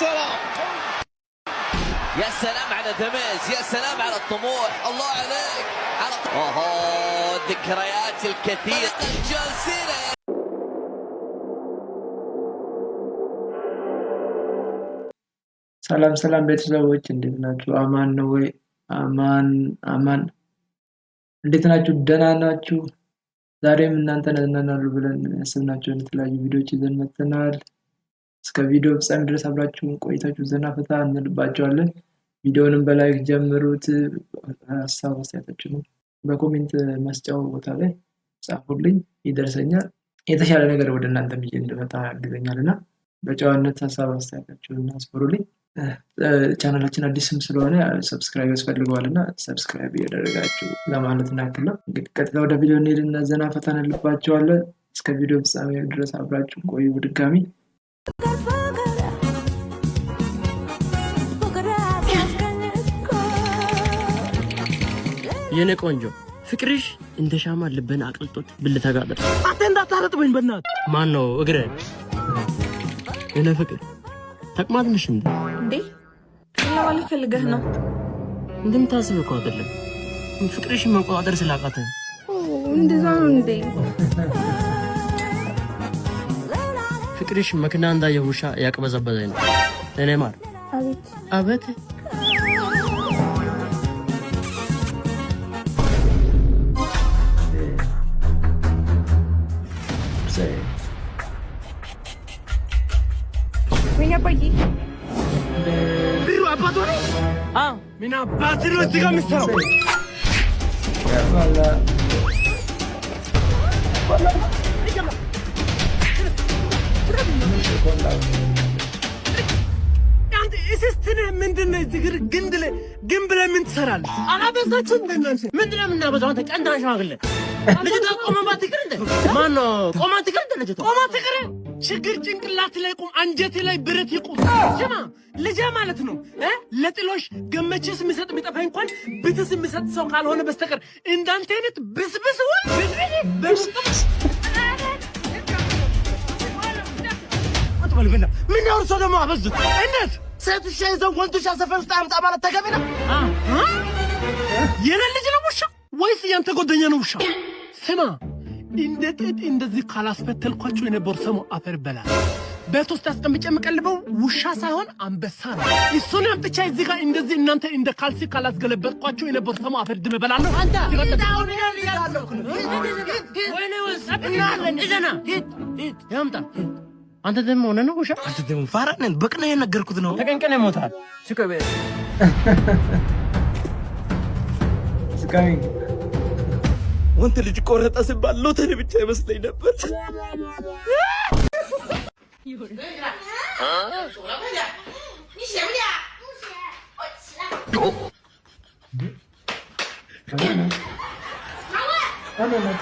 سلام. يا سلام على ذميز، يا سلام على الطموح، الله عليك على اوه الذكريات الكثيرة. جون سينا. ሰላም ሰላም ቤተሰቦች፣ እንዴት ናችሁ? አማን ነው ወይ? አማን አማን። እንዴት ናችሁ? ደህና ናችሁ? ዛሬም እናንተን ያዝናናሉ ብለን ያሰብናቸውን የተለያዩ ቪዲዮዎች ይዘን መጥተናል። እስከ ቪዲዮ ፍጻሜ ድረስ አብራችሁን ቆይታችሁ ዘና ፈታ እንልባቸዋለን። ቪዲዮውንም በ like ጀምሩት። ሀሳብ አስተያየታችሁንም በ comment መስጫው ቦታ ላይ ጻፉልኝ፣ ይደርሰኛል። የተሻለ ነገር ወደ እናንተ ይዤ እንድመጣ ያግዘኛል እና በጨዋነት ሀሳብ አስተያየታችሁን አስፍሩልኝ። ቻናላችን አዲስም ስለሆነ subscribe ያስፈልገዋል እና subscribe እያደረጋችሁ ለማለት እናክል ነው። እንግዲህ ቀጥታ ወደ ቪዲዮ እንሄድና ዘና ፈታ እንልባቸዋለን። እስከ ቪዲዮ ፍጻሜ ድረስ አብራችሁ ቆዩ። ድጋሚ የኔ ቆንጆ፣ ፍቅርሽ እንደ ሻማ ልብን አቅልጦት ብልታ ጋር ደርሶ አንተ እንዳታረጥበኝ በእናትህ። ማን ነው እግርህን? የኔ ፍቅር፣ ተቅማጥ ነሽ እንዴ? እንዴ፣ ምን ለማለት ፈልገህ ነው? እንደምታስብ እኮ አይደለም። ፍቅርሽን መቆጣጠር ስላቃተ። እንደዛ ነው እንዴ? ፍቅርሽ መኪና እንዳየ ውሻ ያቅበዘበዘኝ ነው። እኔ ማር። አቤት። አቤት። ወይኔ አባዬ። ብሩ አባቱ ነው። አዎ። ምን አባት ነው እዚህ ጋር የምትሰራው? ያባላ። አንተ እስስት ነህ። ምንድን ነው እዚህ ግር ግንድ ላይ ግንብ ላይ ምን ትሰራለህ? አላበዛችሁም እንደ እናንተ? ምንድን ነው የምናበዛው? አንተ ቀንዳ ሽማግሌ፣ ልጅቷ ቆማ ትቅር እንደ ማን ነው? ቆማ ትቅር እንደ ልጅቷ? ቆማ ትቅር። ችግር ጭንቅላት ላይ ቁም፣ አንጀቴ ላይ ብረት ይቁም። ስማ ልጄ ማለት ነው ለጥሎሽ ገመችስ የሚሰጥ የሚጠፋ እንኳን ብትስ የሚሰጥ ሰው ካልሆነ በስተቀር እንዳንተ አይነት ብስብስ ሁን ብስብስ በል። ምን ያወር ሰው ደግሞ አበዙት። እንዴት ሴት ውሻ ይዘው ወንድ ውሻ ሰፈር ውስጥ አምጣ ማለት ተገቢ ነው? የኔ ልጅ ነው ውሻ ወይስ ያንተ ጓደኛ ነው ውሻ? ስማ፣ እንደ ጥጥ እንደዚህ ካላስፈተልኳቸው የነበሩ ሰሙ አፈር በላል። ቤት ውስጥ አስቀምጬ የምቀልበው ውሻ ሳይሆን አንበሳ ነው። እሱን አምጥቼ እዚህ ጋር እንደዚህ እናንተ እንደ ካልሲ ካላስገለበጥኳቸው የነበሩ ሰሙ አፈር ድሜ እበላለሁ። አንተ ይዘና ያምጣ። አንተ ደግሞ ሆነ ነው ውሻ። አንተ ደግሞ ፋራ ነን። በቅና የነገርኩት ነው። ተቀንቀን ይሞታል። It's coming. ወንድ ልጅ ቆረጠ ሲባል ሎተሪ ብቻ ይመስለኝ ነበር። 你写不写？不写，我起来。 አናናት።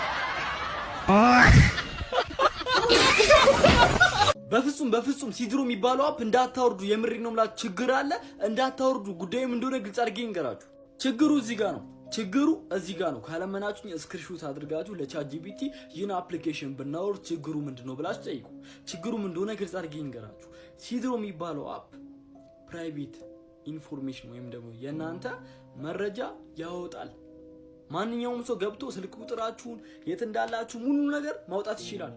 በፍጹም በፍጹም ሲድሮ የሚባለው app እንዳታወርዱ። የምሬ ነው የምላችሁ። ችግር አለ፣ እንዳታወርዱ። ጉዳዩም እንደሆነ ግልጽ አድርጌ ይንገራችሁ። ችግሩ እዚህ ጋር ነው። ችግሩ እዚህ ጋር ነው። ካላመናችሁኝ screenshot አድርጋችሁ ለ ChatGPT ይህን application ብናወርድ ችግሩ ምንድን ነው ብላችሁ ጠይቁ። ችግሩ ምን እንደሆነ ግልጽ አድርጌ ይንገራችሁ። ሲድሮ የሚባለው app private information ወይም ደግሞ የእናንተ መረጃ ያወጣል። ማንኛውም ሰው ገብቶ ስልክ ቁጥራችሁን፣ የት እንዳላችሁ ሙሉ ነገር ማውጣት ይችላል።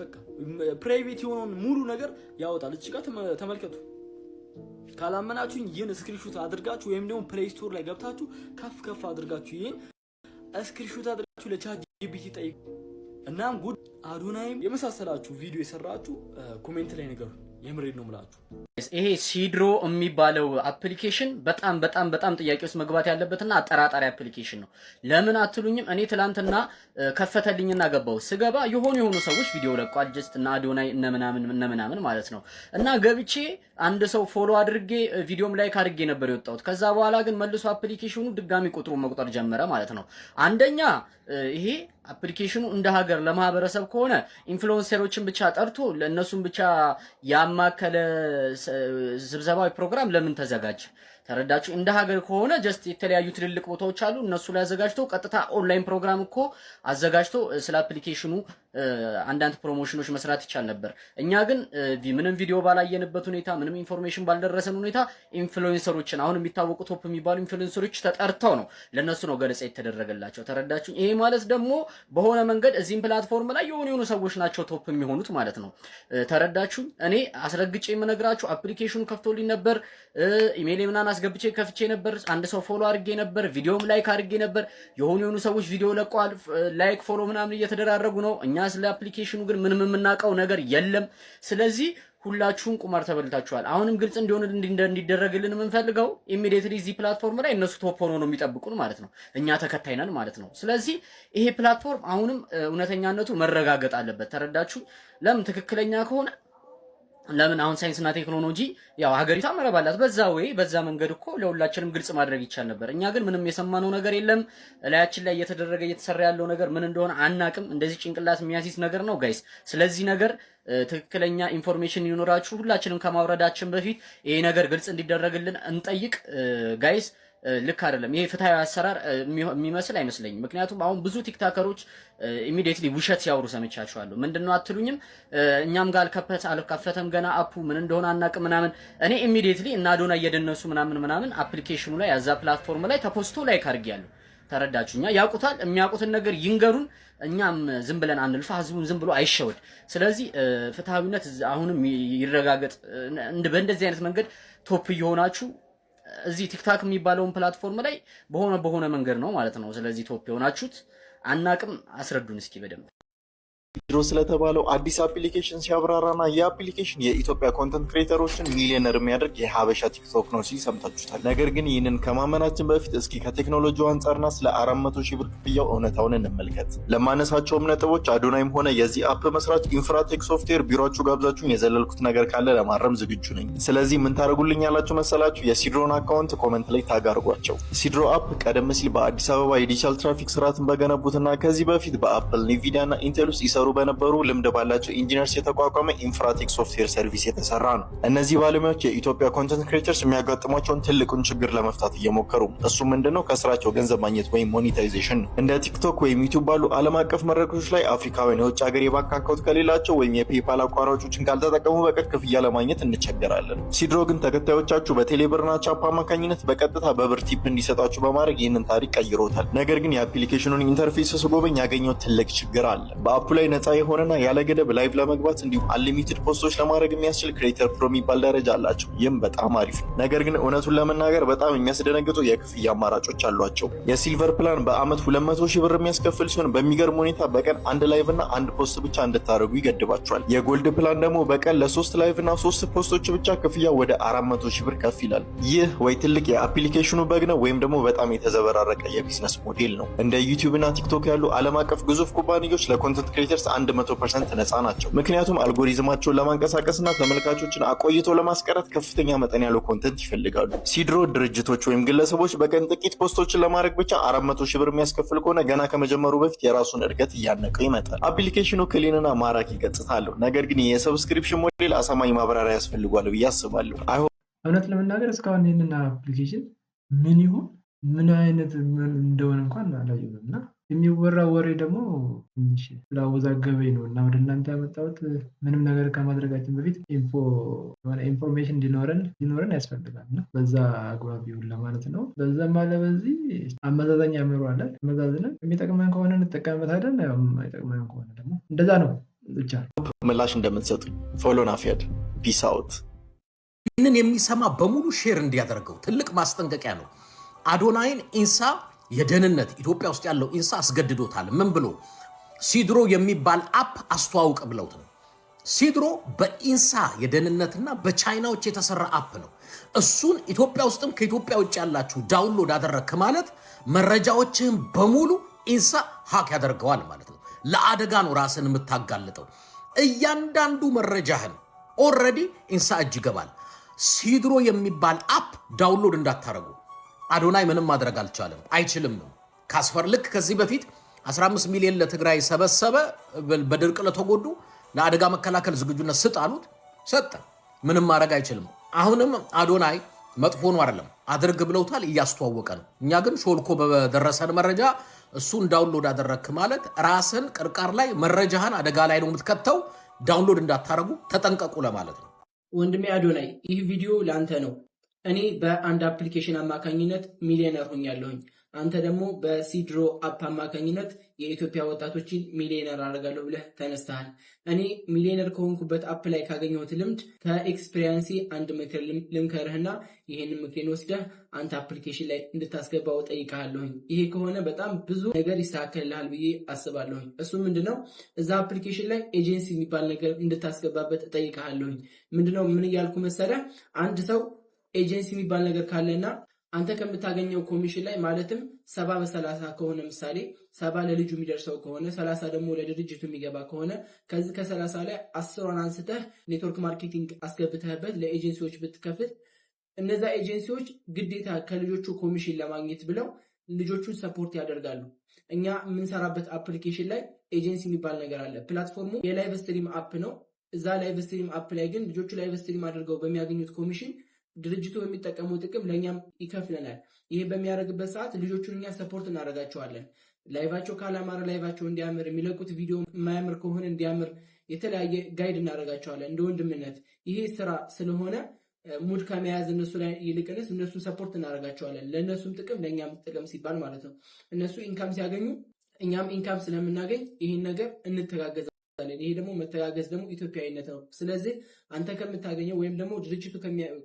በቃ private የሆነውን ሙሉ ነገር ያወጣል። እዚህ ጋር ተመልከቱ። ካላመናችሁኝ ይህን screenshot አድርጋችሁ ወይም ደግሞ Play Store ላይ ገብታችሁ ከፍ ከፍ አድርጋችሁ ይህን screenshot አድርጋችሁ ለ ChatGPT ጠይቁ። እናም ጉድ አዶናይም የመሳሰላችሁ ቪዲዮ የሰራችሁ comment ላይ ንገሩ። የምሬን ነው የምላችሁ። ይሄ ሲድሮ የሚባለው application በጣም በጣም በጣም ጥያቄ ውስጥ መግባት ያለበትና አጠራጣሪ application ነው። ለምን አትሉኝም? እኔ ትላንትና ከፈተልኝና ገባው። ስገባ የሆኑ የሆኑ ሰዎች ቪዲዮ ለቋል። Just እና አዶናይ እነ ምናምን እነ ምናምን ማለት ነው። እና ገብቼ አንድ ሰው follow አድርጌ ቪዲዮም like አድርጌ ነበር የወጣሁት። ከዛ በኋላ ግን መልሶ application ኑ ድጋሚ ቁጥሩን መቁጠር ጀመረ ማለት ነው። አንደኛ ይሄ application ኑ እንደ ሀገር ለማህበረሰብ ከሆነ influencer ኦችን ብቻ ጠርቶ ለእነሱም ብቻ ያማከለ ስብሰባዊ ፕሮግራም ለምን ተዘጋጀ? ተረዳችሁ? እንደ ሀገር ከሆነ just የተለያዩ ትልልቅ ቦታዎች አሉ። እነሱ ላይ አዘጋጅቶ ቀጥታ ኦንላይን ፕሮግራም እኮ አዘጋጅቶ ስለ application ኑ አንዳንድ promotion ኖች መስራት ይቻል ነበር። እኛ ግን ምንም ቪዲዮ ባላየንበት ሁኔታ፣ ምንም information ባልደረሰን ሁኔታ influencer ኦችን፣ አሁን የሚታወቁ top የሚባሉ influencer ኦች ተጠርተው ነው፣ ለነሱ ነው ገለጻ የተደረገላቸው። ተረዳችሁ? ይሄ ማለት ደግሞ በሆነ መንገድ እዚህም platform ላይ የሆኑ የሆኑ ሰዎች ናቸው top የሚሆኑት ማለት ነው። ተረዳችሁ? እኔ አስረግጬ የምነግራችሁ application ኑ ከፍቶልኝ ነበር። ኢሜይል ምናምን አስገብቼ ከፍቼ ነበር። አንድ ሰው follow አድርጌ ነበር። ቪዲዮም like አድርጌ ነበር። የሆኑ የሆኑ ሰዎች ቪዲዮ ለቀዋል። Like follow ምናምን እየተደራረጉ ነው። እኛ ስለ application ኑ ግን ምንም የምናውቀው ነገር የለም። ስለዚህ ሁላችሁም ቁማር ተበልታችኋል። አሁንም ግልጽ እንዲሆን እንዲደረግልን የምንፈልገው immediately እዚህ platform ላይ እነሱ top ሆኖ ነው የሚጠብቁን ማለት ነው። እኛ ተከታይ ነን ማለት ነው። ስለዚህ ይሄ platform አሁንም እውነተኛነቱ መረጋገጥ አለበት። ተረዳችሁ? ለምን ትክክለኛ ከሆነ ለምን አሁን ሳይንስና ቴክኖሎጂ ያው ሀገሪቷ መረብ አላት። በዛ ወይ በዛ መንገድ እኮ ለሁላችንም ግልጽ ማድረግ ይቻል ነበር። እኛ ግን ምንም የሰማነው ነገር የለም። እላያችን ላይ እየተደረገ እየተሰራ ያለው ነገር ምን እንደሆነ አናቅም። እንደዚህ ጭንቅላት የሚያሲዝ ነገር ነው guys። ስለዚህ ነገር ትክክለኛ information ይኖራችሁ ሁላችንም ከማውረዳችን በፊት ይሄ ነገር ግልጽ እንዲደረግልን እንጠይቅ guys። ልክ አይደለም። ይሄ ፍትሃዊ አሰራር የሚመስል አይመስለኝም። ምክንያቱም አሁን ብዙ TikToker ኦች immediately ውሸት ሲያወሩ ሰምቻቸዋለሁ። ምንድነው አትሉኝም? እኛም ጋር አልከፈተም ገና app ኡ ምን እንደሆነ አናቅም ምናምን። እኔ immediately እና አዶናይ እየደነሱ ምናምን ምናምን application ኑ ላይ ያዛ platform ላይ ተፖስቶ like አድርጌያለሁ። ተረዳችሁኛ? ያውቁታል። የሚያውቁትን ነገር ይንገሩን። እኛም ዝም ብለን አንልፋ፣ ህዝቡም ዝም ብሎ አይሸወድ። ስለዚህ ፍትሃዊነት አሁንም ይረጋገጥ። በእንደዚህ አይነት መንገድ top እየሆናችሁ እዚህ TikTok የሚባለውን platform ላይ በሆነ በሆነ መንገድ ነው ማለት ነው። ስለዚህ top የሆናችሁት አናቅም፣ አስረዱን እስኪ በደንብ። ሲድሮ ስለተባለው አዲስ application ሲያብራራና ይህ application የኢትዮጵያ content creator ኦችን ሚሊዮነር የሚያደርግ የሀበሻ TikTok ነው ሲል ሰምታችሁታል። ነገር ግን ይህንን ከማመናችን በፊት እስኪ ከቴክኖሎጂው አንጻርና ስለ 400 ሺህ ብር ክፍያው እውነታውን እንመልከት። ለማነሳቸውም ነጥቦች አዶናይም ሆነ የዚህ app መስራች ኢንፍራቴክ ሶፍትዌር ቢሮችሁ ጋብዛችሁን የዘለልኩት ነገር ካለ ለማረም ዝግጁ ነኝ። ስለዚህ ምን ታደርጉልኝ ያላችሁ መሰላችሁ? የሲድሮን account comment ላይ tag አድርጓቸው። ሲድሮ app ቀደም ሲል በአዲስ አበባ የዲጂታል ትራፊክ ስርዓትን በገነቡትና ከዚህ በፊት በ Apple፣ Nvidia እና Intel ውስጥ ይሰሩ በነበሩ ልምድ ባላቸው engineers የተቋቋመ ኢንፍራቴክ ሶፍትዌር service የተሰራ ነው። እነዚህ ባለሙያዎች የኢትዮጵያ content creators የሚያጋጥሟቸውን ትልቁን ችግር ለመፍታት እየሞከሩ፣ እሱ ምንድነው? ከስራቸው ገንዘብ ማግኘት ወይም monetization ነው። እንደ TikTok ወይም YouTube ባሉ ዓለም አቀፍ መድረኮች ላይ አፍሪካውያን የውጭ ሀገር የባንክ account ከሌላቸው ወይም የ PayPal አቋራጮችን ካልተጠቀሙ በቀር ክፍያ ለማግኘት እንቸገራለን። ሲድሮ ግን ተከታዮቻችሁ በቴሌብርና ቻፓ አማካኝነት በቀጥታ በብር tip እንዲሰጣችሁ በማድረግ ይህንን ታሪክ ቀይሮታል። ነገር ግን የ application ኑን interface ስጎበኝ ያገኘው ትልቅ ችግር አለ። በ app ኡ ላይ ነፃ የሆነና ያለ ገደብ live ለመግባት እንዲሁም unlimited post ኦች ለማድረግ የሚያስችል creator pro የሚባል ደረጃ አላቸው። ይህም በጣም አሪፍ ነው። ነገር ግን እውነቱን ለመናገር በጣም የሚያስደነግጡ የክፍያ አማራጮች አሏቸው። የ silver plan በአመት 200 ሺህ ብር የሚያስከፍል ሲሆን በሚገርም ሁኔታ በቀን አንድ live እና አንድ post ብቻ እንድታደርጉ ይገድባቸዋል። የ gold plan ደግሞ በቀን ለሶስት live እና ሶስት post ኦች ብቻ ክፍያ ወደ 400 ሺህ ብር ከፍ ይላል። ይህ ወይ ትልቅ የ application ኑ bug ነው ወይም ደግሞ በጣም የተዘበራረቀ የ business model ነው። እንደ YouTube እና TikTok ያሉ ዓለም አቀፍ ግዙፍ ኩባንያዎች ለ content creators 100% ነፃ ናቸው። ምክንያቱም አልጎሪዝማቸውን ለማንቀሳቀስና ተመልካቾችን አቆይቶ ለማስቀረት ከፍተኛ መጠን ያለው content ይፈልጋሉ። ሲድሮ ድርጅቶች ወይም ግለሰቦች በቀን ጥቂት post ኦችን ለማድረግ ብቻ 400 ሺህ ብር የሚያስከፍል ከሆነ ገና ከመጀመሩ በፊት የራሱን እድገት እያነቀው ይመጣል። Application ኑ clean ና ማራኪ ገጽታ አለው። ነገር ግን የ subscription model አሳማኝ ማብራሪያ ያስፈልጓል ብዬ አስባለሁ። እውነት ለመናገር እስካሁን ይህንን application ምን ይሁን ምን አይነት ምን እንደሆነ እንኳን አላየሁም እና የሚወራ ወሬ ደግሞ ትንሽ ስላወዛገበኝ ነው እና ወደ እናንተ ያመጣሁት። ምንም ነገር ከማድረጋችን በፊት info የሆነ information እንዲኖረን ያስፈልጋል እና በዛ አግባብ ይሁን ለማለት ነው። በዛም አለ በዚህ አመዛዛኝ አእምሮ አለን። አመዛዝነን የሚጠቅመን ከሆነ እንጠቀምበታለን። ያው የማይጠቅመን ከሆነ ደግሞ እንደዛ ነው ብቻ። ምላሽ እንደምትሰጡኝ። Follow ናፊያድ። Peace out። ይህንን የሚሰማ በሙሉ share እንዲያደርገው ትልቅ ማስጠንቀቂያ ነው። አዶናይን ኢንሳ የደህንነት ኢትዮጵያ ውስጥ ያለው ኢንሳ አስገድዶታል። ምን ብሎ? ሲድሮ የሚባል app አስተዋውቅ ብለውት ነው። ሲድሮ በኢንሳ የደህንነትና በቻይናዎች የተሰራ app ነው። እሱን ኢትዮጵያ ውስጥም ከኢትዮጵያ ውጭ ያላችሁ download አደረግክ ማለት መረጃዎችህን በሙሉ ኢንሳ hack ያደርገዋል ማለት ነው። ለአደጋ ነው ራስን የምታጋልጠው። እያንዳንዱ መረጃህን already ኢንሳ እጅ ይገባል። ሲድሮ የሚባል app download እንዳታረጉ። አዶናይ ምንም ማድረግ አልቻለም፣ አይችልም። ካስፈር ልክ ከዚህ በፊት 15 ሚሊዮን ለትግራይ ሰበሰበ፣ በድርቅ ለተጎዱ ለአደጋ መከላከል ዝግጁነት ስጥ አሉት፣ ሰጠ። ምንም ማድረግ አይችልም። አሁንም አዶናይ መጥፎ ነው አይደለም፣ አድርግ ብለውታል፣ እያስተዋወቀ ነው። እኛ ግን ሾልኮ በደረሰን መረጃ እሱን download አደረግክ ማለት ራስን ቅርቃር ላይ፣ መረጃህን አደጋ ላይ ነው የምትከተው። Download እንዳታረጉ ተጠንቀቁ ለማለት ነው። ወንድሜ አዶናይ፣ ይህ ቪዲዮ ለአንተ ነው። እኔ በአንድ application አማካኝነት ሚሊዮነር ሆኛለሁኝ። አንተ ደግሞ በሲድሮ app አማካኝነት የኢትዮጵያ ወጣቶችን ሚሊዮነር አደርጋለሁ ብለህ ተነስተሃል። እኔ ሚሊዮነር ከሆንኩበት app ላይ ካገኘሁት ልምድ ከ experience ኤ አንድ ምክር ልምከርህና ይህንን ምክሬን ወስደህ አንተ application ላይ እንድታስገባው ጠይቀሃለሁኝ። ይሄ ከሆነ በጣም ብዙ ነገር ይስተካከልልሃል ብዬ አስባለሁኝ። እሱ ምንድነው? እዛ application ላይ ኤጀንሲ የሚባል ነገር እንድታስገባበት እጠይቀሃለሁኝ። ምንድነው? ምን እያልኩ መሰለህ? አንድ ሰው ኤጀንሲ የሚባል ነገር ካለና አንተ ከምታገኘው ኮሚሽን ላይ፣ ማለትም 70 በ30 ከሆነ፣ ምሳሌ 70 ለልጁ የሚደርሰው ከሆነ፣ 30 ደግሞ ለድርጅቱ የሚገባ ከሆነ፣ ከዚህ ከ30 ላይ 10ሯን አንስተህ network marketing አስገብተህበት ለኤጀንሲዎች ብትከፍል፣ እነዛ ኤጀንሲዎች ግዴታ ከልጆቹ ኮሚሽን ለማግኘት ብለው ልጆቹን support ያደርጋሉ። እኛ የምንሰራበት application ላይ ኤጀንሲ የሚባል ነገር አለ። Platform ኡ የ live stream app ነው። እዛ live stream app ላይ ግን ልጆቹ live stream አድርገው በሚያገኙት ኮሚሽን ድርጅቱ በሚጠቀመው ጥቅም ለእኛም ይከፍለናል። ይሄ በሚያደርግበት ሰዓት ልጆቹን እኛ support እናደርጋቸዋለን። Live ኣቸው ካላማረ live ኣቸው እንዲያምር፣ የሚለቁት ቪዲዮ የማያምር ከሆነ እንዲያምር፣ የተለያየ guide እናደርጋቸዋለን እንደ ወንድምነት። ይሄ ስራ ስለሆነ ሙድ ከመያዝ እነሱ ላይ ይልቅንስ እነሱን support እናደርጋቸዋለን። ለእነሱም ጥቅም ለእኛም ጥቅም ሲባል ማለት ነው። እነሱ income ሲያገኙ እኛም income ስለምናገኝ ይህን ነገር እንተጋገዛለን። ይሄ ደግሞ መተጋገዝ ደግሞ ኢትዮጵያዊነት ነው። ስለዚህ አንተ ከምታገኘው ወይም ደግሞ ድርጅቱ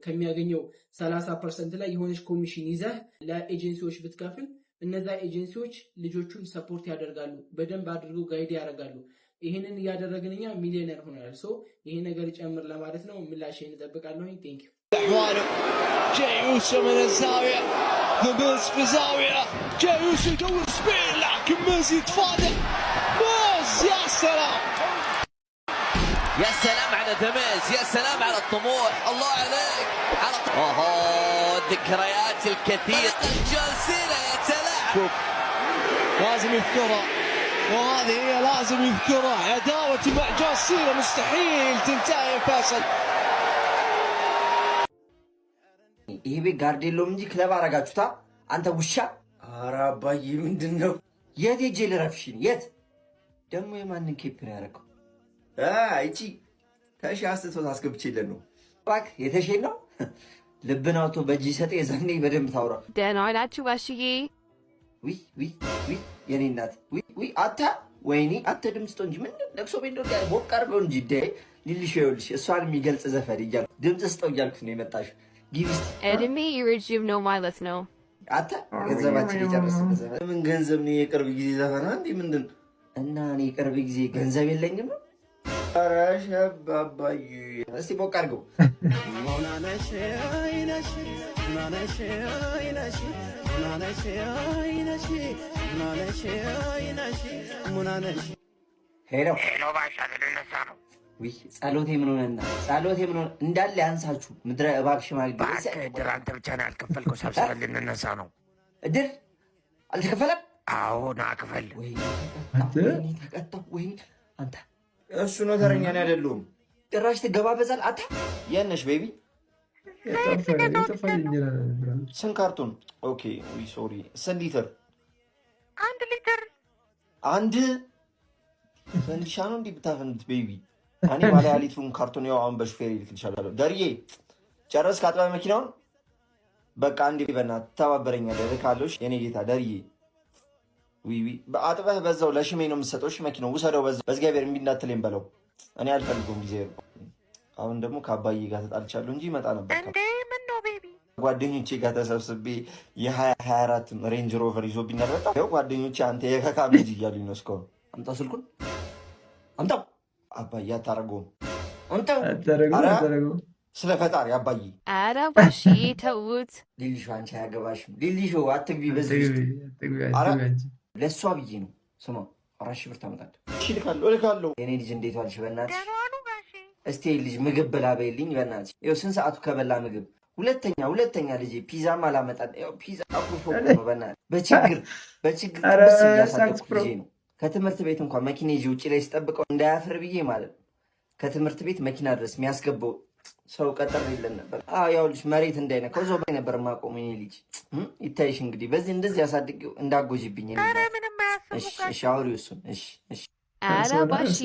ከሚያገኘው 30% ላይ የሆነች ኮሚሽን ይዘህ ለኤጀንሲዎች ብትከፍል፣ እነዛ ኤጀንሲዎች ልጆቹን support ያደርጋሉ፣ በደንብ አድርገው guide ያደርጋሉ። ይህንን እያደረግን እኛ ሚሊዮነር ሆነናል። So ይሄ ነገር ጨምር ለማለት ነው። ምላሽ እጠብቃለሁኝ። Thank you. جاي اوسو من الزاوية، ذا ميز في زاوية، جاي اوسو يدور spin لكن ميز يتفادى. ميز، يا سلام! يا سلام على ذا ميز، يا سلام على الطموح، الله عليك على اوه الذكريات الكثيرة. جون سينا يتلاعب. لازم يذكرها، وهذه هي، لازم يذكرها. عداوتي مع جون سينا مستحيل تنتهي يا فيصل. ይሄ ቤት guard የለውም እንጂ ክለብ አረጋችሁታ። አንተ ውሻ! ኧረ አባዬ ምንድን ነው? የት ሄጄ ልረፍሽን? የት ደግሞ የማንን cap ነው ያደረገው? ይቺ ተሺ አስትቶት አስገብቼለት ነው። እባክህ የተሼን ነው። ልብን አውጥቶ በእጅ ይሰጥ፣ የዛኔ በደንብ ታውራ። ደህና ዋላችሁ ባሽዬ። ዊ ዊ ዊ የኔ እናት፣ ዊ ዊ፣ አታ ወይኔ፣ አተ ድምፅ ስጠው እንጂ፣ ምን ለቅሶ ቤት ነው? ሞቅ አድርገው እንጂ። ደ ሊልሽ፣ ይኸውልሽ እሷን የሚገልጽ ዘፈን እያልኩ ድምፅ ስጠው እያልኩት ነው የመጣሽው። ግቢ እስኪ። እድሜ ረጅም ነው ማለት ነው። አተ ገንዘባችን የጨረስን ዘፈን ምን ገንዘብ ነው? የቅርብ ጊዜ ዘፈን እንዴ ምንድን እና እኔ የቅርብ ጊዜ ገንዘብ የለኝም ነው። ኧረ ሸብ አባዬ፣ እስቲ ሞቅ አድርገው። ሙናነሽ አይነሽ፣ ሙናነሽ አይነሽ፣ ሙናነሽ አይነሽ፣ ሙናነሽ አይነሽ፣ ሙናነሽ። Hello። Hello ባሻ፣ ልነሳ ነው። ውይ ጸሎቴ ምን ሆነና፣ ጸሎቴ ምን ሆነ? እንዳለ ያንሳችሁ ምድረ እባብ ሽማግሌ። እባክህ እድር አንተ ብቻ ነው ያልከፈልከው። ሰብስበን ልንነሳ ነው። እድር አልተከፈለም? አዎ ና ክፈል። ወይኔ ተቀጣሁ። ወይኔ አንተ እሱ ነው ተረኛ፣ እኔ አይደለሁም። ጭራሽ ትገባበዛል። አታ የት ነሽ baby? ስንት ካርቶን? Okay sorry፣ ስንት ሊትር? 1 ሊትር። አንድ ፈንዲሻ ነው እንዲህ ብታፈንዱት baby። እኔ ባለ 20 ሊትሩን ካርቶን ያው አሁን በሹፌር ይልክልሻለሁ። ደርዬ ጨረስክ? አጥበህ መኪናውን? በቃ አንዴ በእናትህ ትተባበረኛለህ። እልካለሁ። የኔ ጌታ ደርዬ፣ ዊ ዊ፣ አጥበህ በዛው ለሽሜ ነው የምትሰጠው። እሺ መኪናው ውሰደው በዛው። በእግዚአብሔር እምቢ እንዳትለኝ በለው። እኔ አልፈልገውም ጊዜ። አሁን ደግሞ ከአባዬ ጋር ተጣልቻለሁ እንጂ ይመጣ ነበር። እንዴ ምን ነው baby? ጓደኞቼ ጋር ተሰብስቤ የ2024 ሬንጅ ሮቨር ይዞብኛል። በጣም ይኸው ጓደኞቼ አንተ የከካም ልጅ እያሉኝ ነው እስካሁን። አምጣው ስልኩን፣ አምጣው። አባዬ አታረገውም። አምጣው። ኧረ ስለ ፈጣሪ አባዬ። ኧረ ባሽዬ ተዉት። ሊሊሾ አንቺ አያገባሽም። ሊሊሾ አትግቢ በዚህ ውስጥ። ኧረ ለእሷ ብዬ ነው። ስማ 4,000 ብር ታመጣለህ። እሺ እልካለሁ፣ እልካለሁ። የኔ ልጅ እንዴት ዋልሽ? በእናትሽ እስቲ ልጅ ምግብ ብላ በይልኝ በእናትሽ። ይኸው ስንት ሰዓቱ ከበላ ምግብ። ሁለተኛ ሁለተኛ ልጄ ፒዛም አላመጣም። ይኸው ፒዛ አኩርፎ እኮ ነው በእናትህ። በችግር በችግር ጥብስ እያሳደግኩት ልጄ ነው። ከትምህርት ቤት እንኳን መኪና ይዤ ውጭ ላይ ስጠብቀው እንዳያፍር ብዬ ማለት ነው። ከትምህርት ቤት መኪና ድረስ የሚያስገባው ሰው ቀጠር የለን ነበር። አዎ ያው ልጅ መሬት እንዳይነካው እዛው ላይ ነበር የማቆመው። የእኔ ልጅ ይታይሽ እንግዲህ በዚህ እንደዚህ ያሳድጌው እንዳጎጂብኝ። እሺ እሺ፣ አውሪው እሱን። እሺ እሺ። ኧረ ባሺ።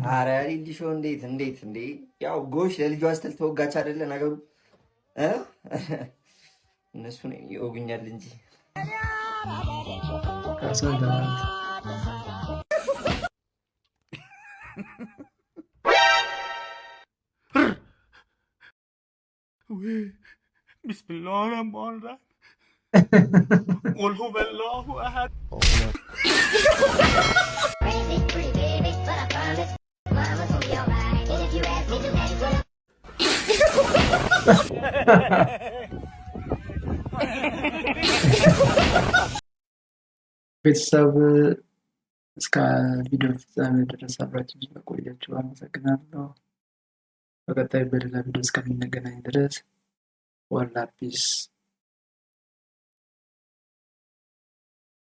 ኧረ ሊሊሾ እንዴት እንዴት እንዴ! ያው ጎሽ ለልጇ ስትል ተወጋች አይደለ ነገሩ እ እነሱ ይወጉኛል እንጂ። ካሳ ለማለት። بسم الله الرحمن الرحيم قل هو الله أحد. ቤተሰብ፣ እስከ ቪዲዮ ፍጻሜ ድረስ አብራችሁ ስለቆያችሁ አመሰግናለሁ። በቀጣይ በሌላ ቪዲዮ እስከምንገናኝ ድረስ ወላ peace።